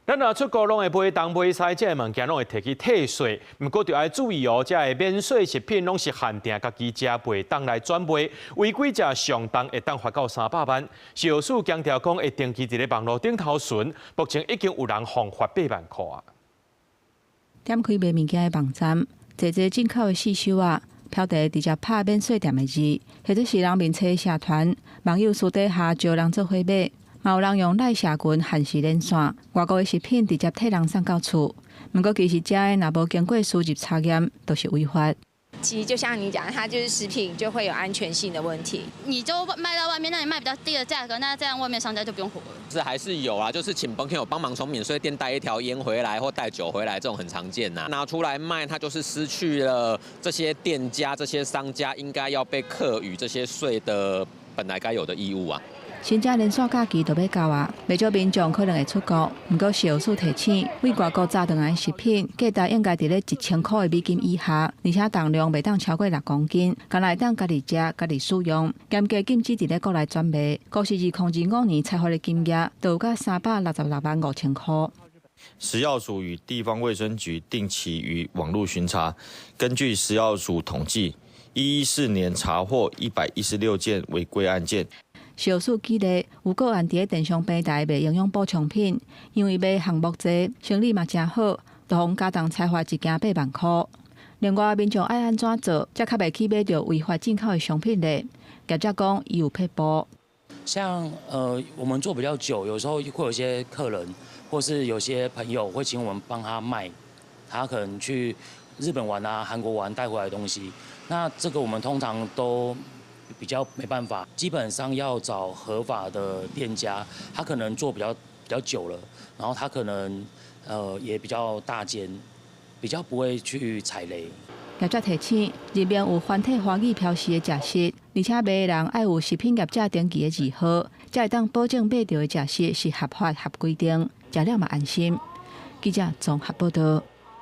咱若出國攏會買東買西，這个物件攏會提去退稅。毋過著愛注意哦，這个免稅食品攏是限定家己食袂當來轉賣，違規者上重會當罰到300萬。食藥署強調講，會定期佇咧網路頂頭巡，目前已經有人予罰8萬箍啊。點開賣物件的網站，濟濟進口的四手仔，標題直接拍免稅店的字，或者是人面冊社團，網友私底下招人做伙買。嘛有人用賴社群限時連線，外國的食品直接替人送到厝。毋過其實這个若無經過輸入查驗，都是違法。其實就像你講，它就是食品就會有安全性的問題。你就賣到外面，那你賣比較低的價格，那這樣外面商家就不用活了。是還是有啊，就是請朋友幫忙從免稅店帶一條煙回來或帶酒回來，這種很常見吶。拿出來賣，它就是失去了這些店家、這些商家應該要被課予這些稅的本來該有的義務啊。新正連續假期就欲到啊，袂少民眾可能會出國。毋過食藥署提醒，對外國載轉來的食品，價值應該佇咧1000箍的美金以下，而且重量袂當超過6公斤，干焦會當家己食、家己使用，嚴格禁止佇咧國內轉賣。光是2025年裁罰的金額，就有甲366萬5千箍。食藥署與地方衛生局定期於網路巡查，根據食藥署統計，114年查獲116件違規案件。食藥署舉例，有個案佇咧電商平台賣營養補充品，因為賣項目濟，生理嘛誠好，就予加重裁罰一件8萬箍。另外，民眾愛按怎做，才較袂去買著違法進口的商品咧？業者講，伊有撇步。像我們做比較久，有時候會有些客人，或是有些朋友會請我們幫他賣，他可能去日本玩啊、韓國玩帶回來的東西，那這個我們通常都比較沒辦法，基本上要找合法的店家，他可能做比較久了，然後他可能也比較大間，比較不會去踩雷。業者提醒，入面有繁體華語標示的食食，而且買的人愛有食品業者登記的字號，才會當保證買著的食食是合法合規定，食了嘛安心。記者綜合報道。